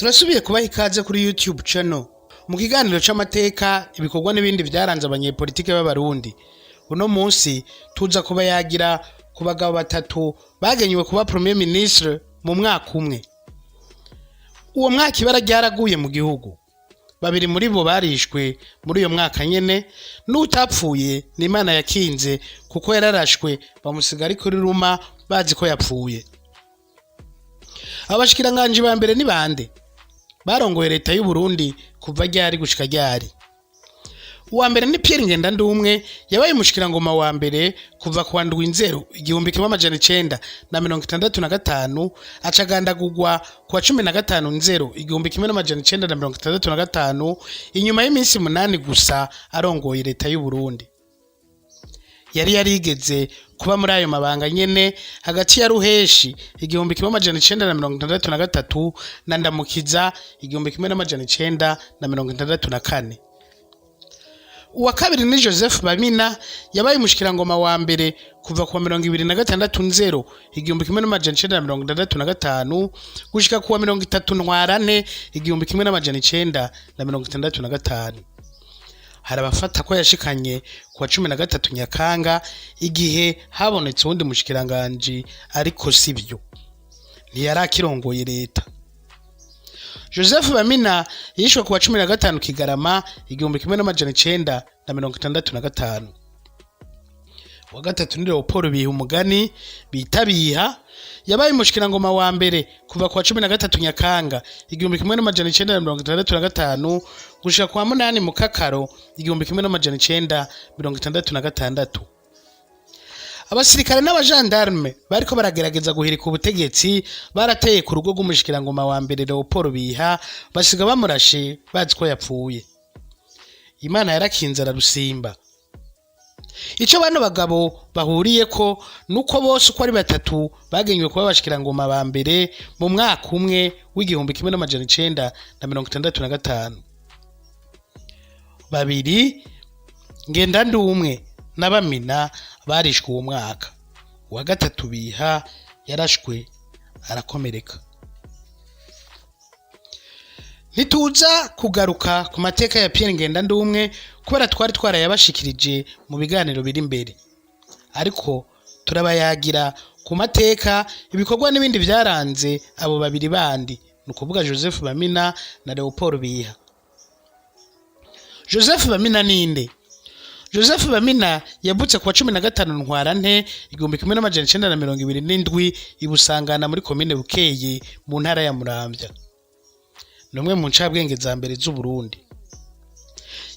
Turasubiye kubaha ikaze kuri YouTube channel mu kiganiro c'amateka, ibikorwa n'ibindi vyaranze abanyepolitike b'Abarundi. Uno munsi tuza kubayagira ku bagabo batatu bagenywe kuba premier ministre mu mwaka umwe. Uwo mwaka ibara ryaraguye mu gihugu. Babiri muri bo barishwe muri uyo mwaka nyene, n'utapfuye ni Imana yakinze, kuko yararashwe bamusiga ari kuri ruma bazi ko yapfuye. Abashikiranganji ba mbere ni bande? Barongoye leta y'u Burundi kuva ryari gushika ryari? Uwa mbere ni Pierre Ngendandumwe, yabaye umushikirangoma wa mbere kuva kuwa 7 Nzero 1965, acagandagurwa kuwa 15 Nzero 1965, inyuma y'iminsi 8 gusa arongoye leta y'u Burundi. Yari yarigeze kuba muri ayo mabanga nyene hagati ya Ruheshi 1963 na Ndamukiza 1964. Uwa kabiri ni Joseph Bamina, yabaye umushikirangoma wa mbere kuva kuwa 26 Nzero 1965 gushika kuwa 30 Ntwarante 1965. Hari abafata ko yashikanye kuwa 13 Nyakanga, igihe habonetse uwundi mushikiranganji, ariko sivyo, ntiyari akirongoye leta. Joseph Bamina yishwe kuwa 15 Kigarama 1965. Uwa gatatu ni Leopold Biha Umugani, bita Biha, yabaye umushikirangoma wa mbere kuva kuwa 13 Nyakanga 1965 gushika kuwa 8 Mukakaro 1966. Abasirikare n'abajandarume bariko baragerageza guhirika ubutegetsi barateye ku rugo rw'umushikirangoma wa mbere Leopold Biha, basiga bamurashe bazi ko yapfuye. Imana yarakinze ararusimba. Ico bano bagabo bahuriyeko nuko bose uko ari batatu bagenywe kuba abashikirangoma ba mbere mu mwaka umwe w'1965. Babiri, Ngendandumwe na Bamina, barishwe uwo mwaka. Uwa gatatu Biha yarashwe arakomereka. Ntituza kugaruka ku mateka ya Pierre Ngendandumwe kubera twari twarayabashikirije mu biganiro biri imbere, ariko turabayagira ku mateka, ibikorwa n'ibindi vyaranze abo babiri bandi, ni ukuvuga Joseph Bamina na Leopold Biha. Joseph Bamina ninde? Joseph Bamina yavutse kuwa 15 Ntwarante 1927 i Busangana muri komine Bukeye mu ntara ya Muramvya. Ni umwe mu ncabwenge za mbere z'Uburundi.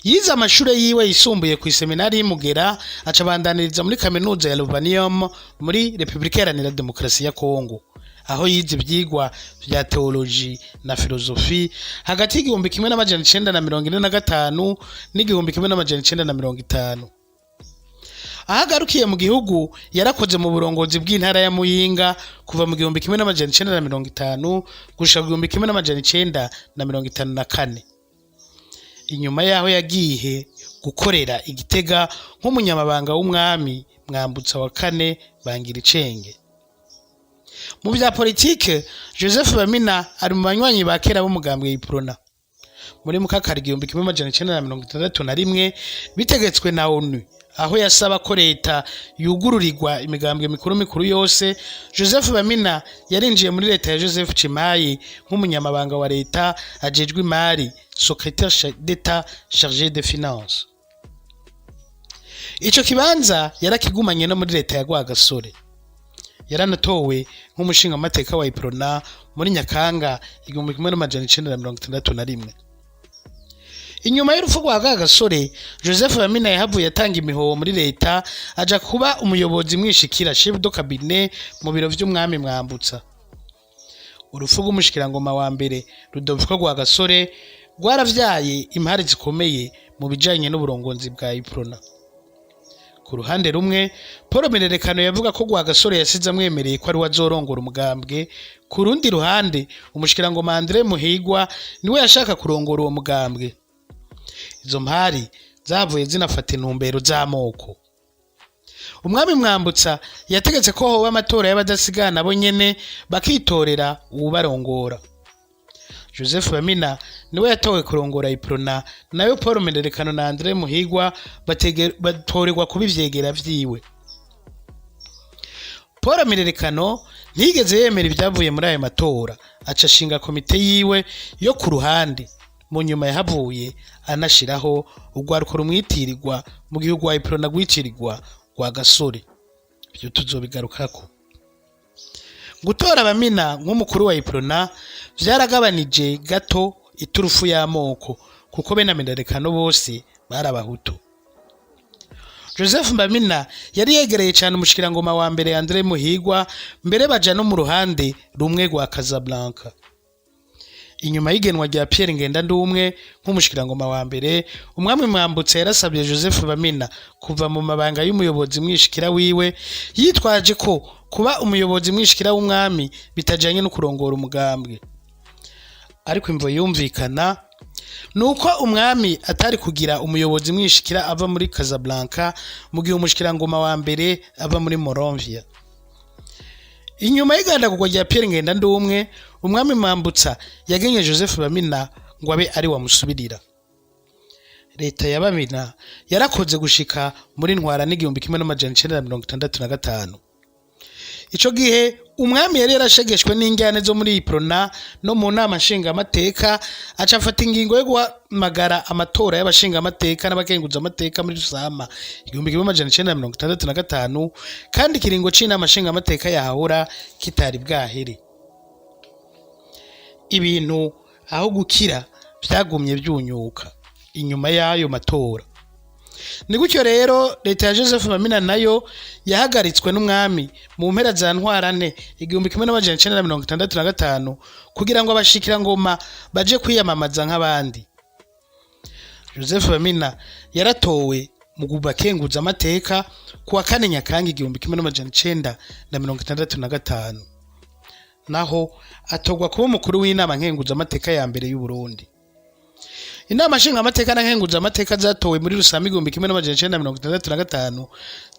Yize amashure yiwe yisumbuye kw'iseminari y'Imugera, aca abandaniriza muri kaminuza ya Lovanium muri Repubulika Iharanira Demokarasi ya Kongo, aho yize ivyigwa vya théologie na philosophie hagati y'1945 n'1950. Aho agarukiye mu gihugu, yarakoze mu burongozi bw'intara ya Muyinga kuva mu 1950 gushika mu 1954. Inyuma yaho yagiye gukorera i Gitega nk'umunyamabanga w'umwami Mwambutsa wa kane Bangiricenge. Mu vya politike, Joseph Bamina ari mu banywanyi ba kera b'umugambwe Uprona. Muri Mukakaro 1961, bitegetswe na ONU, aho yasaba ko leta yugururirwa imigambwe mikuru mikuru yose, Joseph Bamina yarinjiye muri leta ya Joseph Cimayi nk'umunyamabanga wa leta ajejwe imari, secrétaire d'État chargé de finances. Ico kibanza yarakigumanye no muri leta ya Rwagasore. Yaranatowe nk'umushingamateka wa Uprona muri Nyakanga 1961. Inyuma y'urupfu rwa Rwagasore, Joseph Bamina yahavuye atanga imihoho muri leta, aja kuba umuyobozi mwishikira, chef de cabinet, mu biro vy'umwami Mwambutsa. Urupfu rw'umushikirangoma wa mbere Rudoviko Rwagasore rwaravyaye impari zikomeye mu bijanye n'uburongozi bwa Uprona. Ku ruhande rumwe, Paul Mirerekano yavuga ko Rwagasore yasize amwemereye ko ari we azorongora umugambwe. Ku rundi ruhande, umushikirangoma Andre Muhigwa niwe yashaka kurongora uwo mugambwe. Izo mpari zavuye zinafata intumbero z'amoko. Umwami Mwambutsa yategetse ko hoba amatora y'abadasigana, bo nyene bakitorera uwubarongora. Joseph Bamina niwe yatowe kurongora Iprona, nayo Paul Mirerekano na Andre Muhigwa batorerwa kuba ivyegera vyiwe. Paul Mirerekano ntiyigeze yemera ibyavuye muri ayo matora, aca ashinga komite yiwe yo ku ruhande. Mu nyuma yahavuye anashiraho urwaruko rumwitirirwa mu gihugu wa Iprona rwitirirwa rwa Gasore. Ibyo tuzobigarukako. Gutora Bamina nk'umukuru wa Iprona vyaragabanije gato iturufu y'amoko, kuko bene Mirerekano bose bari Abahutu. Joseph Bamina yari yegereye cyane umushikirangoma wa mbere Andre Muhigwa, mbere baja no mu ruhande rumwe rwa Casablanca. Inyuma y'igenwa rya Pierre Ngendandumwe nk'umushikirangoma wa mbere, umwami Mwambutsa yarasabye Joseph Bamina kuva mu mabanga y'umuyobozi mwishikira wiwe, yitwaje ko kuba umuyobozi mwishikira w'umwami bitajanye no kurongora umugambwe. Ariko imvo yumvikana nuko umwami atari kugira umuyobozi mwishikira ava muri Casablanca mu gihe umushikirangoma wa mbere ava muri Moronvia. Inyuma y'igandagurwa rya Pierre Ngendandumwe, umwami Mwambutsa yagenye Joseph Bamina ngo abe ari wamusubirira. Leta ya Bamina yarakoze gushika muri ntwara n'1965. Ico gihe umwami yari yarashegeshwe n'injyane zo muri Iprona no mu nama nshingamateka, aca afata ingingo yo guhamagara amatora y'abashingamateka n'abakenguzamateka muri Rusama 1965, kandi ikiringo c'inama nshingamateka yahahora kitari bwahere. Ibintu aho gukira vyagumye vyunyuka inyuma y'ayo matora. Ni gutyo rero leta ya Joseph Bamina nayo yahagaritswe n'umwami mu mpera za ntwarante 1965 kugira ngo abashikirangoma baje kwiyamamaza nk'abandi. Joseph Bamina yaratowe mu bakenguza amateka kuwa 4 Nyakanga 1965, naho atorwa kuba umukuru w'inama nkenguzamateka ya mbere y'u Burundi. Inama nshingamateka na nkenguzamateka zatowe muri Rusama 1965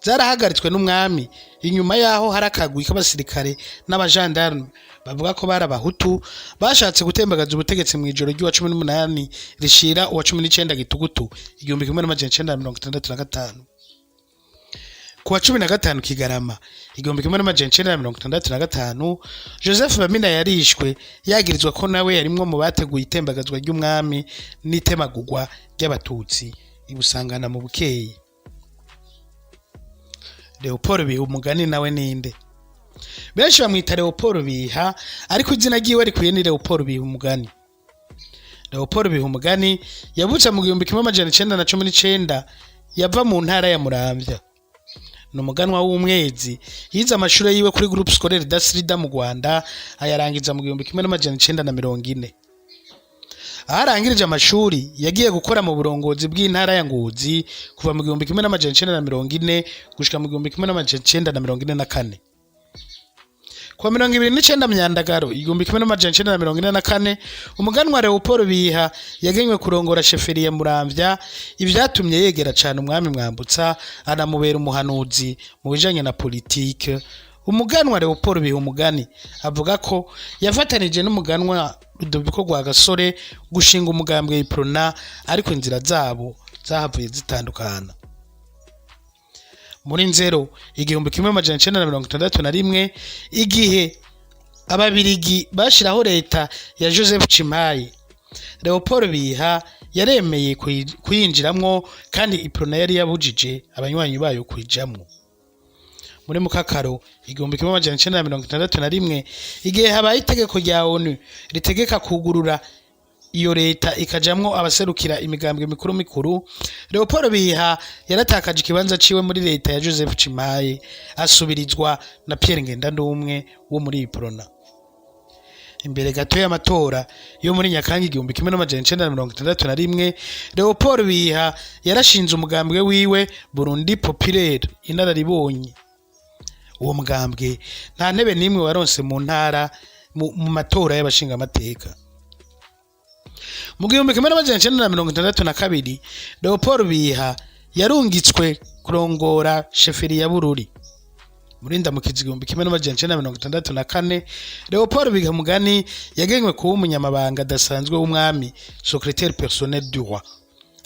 zarahagaritswe n'umwami inyuma yaho hari akagwi k'abasirikare n'abajandarume bavuga ko bari Abahutu bashatse gutembagaza ubutegetsi mu ijoro ry'uwa 18 rishira uwa 19 Gitugutu 1965. Kuwa 15 Kigarama 1965, Joseph Bamina yarishwe, yagirizwa ko nawe yarimwo mu bateguye itembagazwa ry'umwami n'itemagurwa ry'Abatutsi ibusangana mu Bukeye. Leopold Biha umugani nawe ninde? Benshi bamwita Leopold Biha, ariko izina ryiwe rikwiye ni Leopold Biha umugani. Leopold Biha umugani yavutse mu 1919, yava mu ntara ya Muramvya. Ni umuganwa w'umwezi. Yize amashuri yiwe kuri Groupe Scolaire d'Astrida mu Rwanda, ayarangiza mu 1940. Aho arangirije amashuri yagiye gukora mu burongozi bw'intara ya Ngozi kuva mu 1940 gushika mu 1944. Kuwa 29 Myandagaro 1944, umuganwa Leopold Biha yagenywe kurongora chefferie ya Muramvya, ivyatumye yegera cane umwami Mwambutsa, anamubera umuhanuzi mu bijanye na politike. Umuganwa Leopold Biha umugani avuga ko yafatanije n'umuganwa Rudoviko Rwagasore gushinga umugambwe Iprona, ariko inzira zabo zahavuye zitandukana. Muri Nzero 1961, igihe Ababirigi bashiraho leta ya Joseph Cimpaye, Leopold Biha yaremeye kuyinjiramwo, kandi Iprona yari yabujije abanywanyi bayo kuyijamwo. Muri Mukakaro 1961, igihe habaye itegeko rya ONU ritegeka kugurura iyo leta ikajamwo abaserukira imigambwe mikuru mikuru, Leopold Biha yaratakaje ikibanza ciwe muri leta ya Joseph Cimpaye, asubirizwa na Pierre Ngendandumwe wo muri Iprona. Imbere gato y'amatora yo muri Nyakanga 1961, Leopold Biha yarashinze umugambwe wiwe Burundi Populaire Inararibonye. Uwo mugambwe nta ntebe n'imwe waronse mu ntara mu matora y'abashingamateka. Mu 1962, Leopold Biha yarungitswe kurongora chefferie ya Bururi. Muri Ndamukizi 1964, Leopold Bihumugani yagenywe kuba umunyamabanga adasanzwe w'umwami, secrétaire personnel du roi,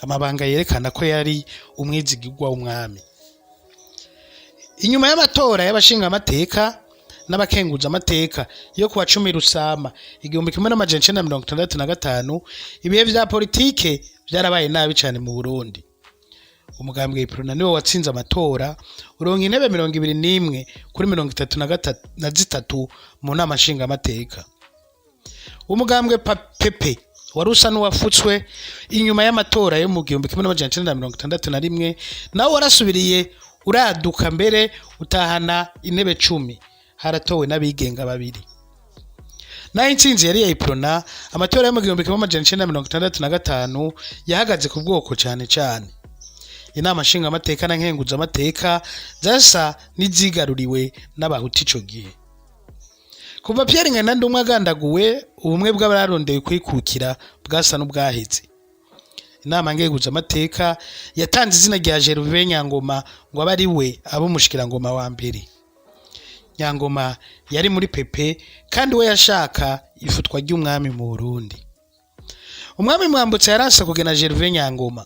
amabanga yerekana ko yari umwizigirwa w'umwami. Inyuma y'amatora y'abashingamateka n'abakenguza amateka yo kuwa 10 Rusama 1965, ibihe vya politike vyarabaye nabi cane mu Burundi. Umugambwe Uprona niwo watsinze amatora, uronka intebe 21 kuri 33 mu nama nshingamateka. Umugambwe PP wari usa n'uwafutswe inyuma y'amatora yo mu 1961, nawo warasubiriye uraduka, mbere utahana intebe 10, haratowe n'abigenga babiri. Naho intsinzi yari iya Uprona, amatora yo mu 1965 yahagaze ku bwoko cane cane. Inama nshingamateka na nkenguzamateka zasa n'izigaruriwe n'abahutu ico gihe. Kuva Pierre Ngendandumwe agandaguwe, ubumwe bw'abarondeye kwikukira bwasa n'ubwaheze. Inama nkenguzamateka yatanze izina rya Gervais Nyangoma ngo abe ari we abe umushikirangoma wa mbere. Nyangoma yari muri PP, kandi we yashaka ifutwa ry'umwami mu Burundi. Umwami Mwambutsa yaranse kugena Gervais Nyangoma.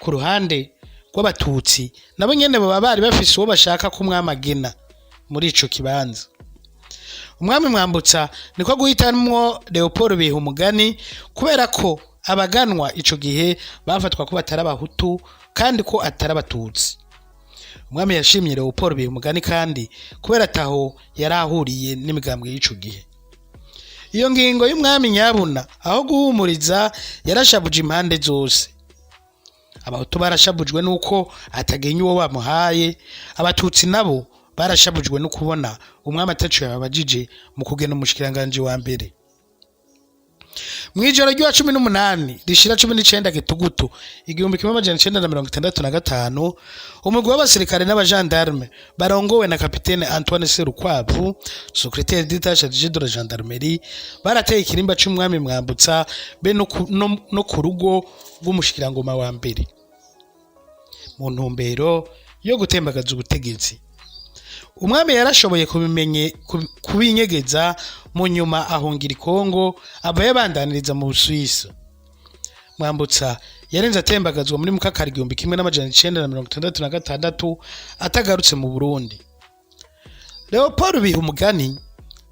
Ku ruhande rw'abatutsi, nabo nyene baba bari bafise uwo bashaka ko umwami agena muri ico kibanza. Umwami Mwambutsa niko guhitamwo Leopold Bihumugani, kubera ko abaganwa ico gihe bafatwa ko batari abahutu kandi ko atari abatutsi. Umwami yashimye Leopold Bihumugani kandi kubera ataho yari ahuriye n'imigambwe y'ico gihe. Iyo ngingo y'umwami nyabuna, aho guhumuriza, yarashabuje impande zose. Abahutu barashabujwe nuko atagenya uwo bamuhaye, abatutsi nabo barashabujwe no kubona umwami ataco yababajije mu kugena umushikiranganji wa mbere. Mw'ijoro ry'uwa 18 rishira 19 Gitugutu 1965, umugwi w'abasirikare n'abajandarme barongowe na kapitene Antoine Serukwavu, secrétaire d'État chargé de la gendarmerie, barateye ikirimba c'umwami Mwambutsa be no ku rugo rw'umushikirangoma wa mbere mu ntumbero yo gutembagaza ubutegetsi. Umwami yarashoboye kubinyegeza, mu nyuma ahungira i Kongo, ava yabandaniriza mu Busuwisi. Mwambutsa yarenze atembagazwa muri Mukakara 1966, atagarutse mu Burundi. Leopold Bihumugani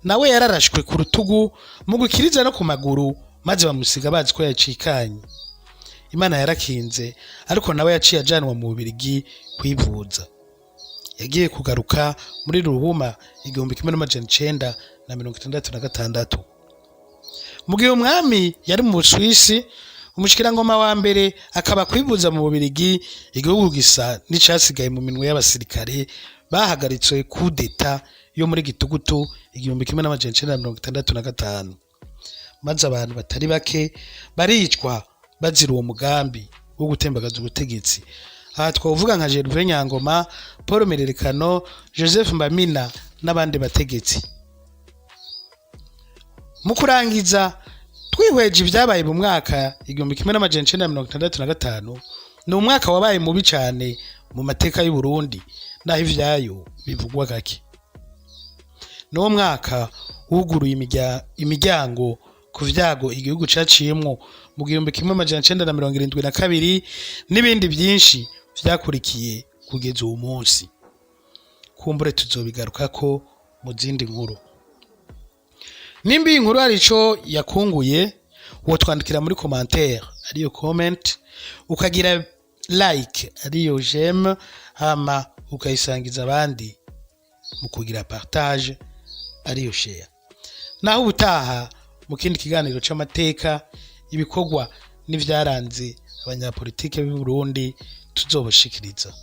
nawe yararashwe ku rutugu, mu gukiriza no ku maguru, maze bamusiga bazi ko yacikanye. Imana yarakinze, ariko nawe yaciye ajanwa mu Bubirigi kwivuza. Yagiye kugaruka muri Ruhuma 1966. Mu gihe umwami yari mu Busuwisi, umushikirangoma wa mbere akaba kwivuza mu Bubirigi, igihugu gisa n'icasigaye mu minwe y'abasirikare bahagaritswe kudeta yo muri Gitugutu 1965, maze abantu batari bake baricwa bazira uwo mugambi wo gutembagaza ubutegetsi. Aha twavuga nka Gervais Nyangoma, Paul Mirerekano, Joseph Mbamina n'abandi bategetsi. Mu kurangiza, twihweje ibyabaye mu mwaka 1965, ni umwaka wabaye mubi cyane mu mateka y'u Burundi, naho ivyayo bivugwa gake. Niwo mwaka wuguruye imiryango ku vyago igihugu caciyemwo mu 1972 n'ibindi byinshi vyakurikiye kugeza uwu munsi. Kumbure tuzobigarukako mu zindi nkuru. Nimba iyi nkuru hari ico yakunguye, wotwandikira muri commentaire, ariyo comment, ukagira like, ariyo j'aime, hama ukayisangiza abandi mu kugira partage, ariyo share. Naho ubutaha mu kindi kiganiro c'amateka, ibikorwa n'ivyaranze abanyapolitike b'u Burundi tuzoboshikiriza.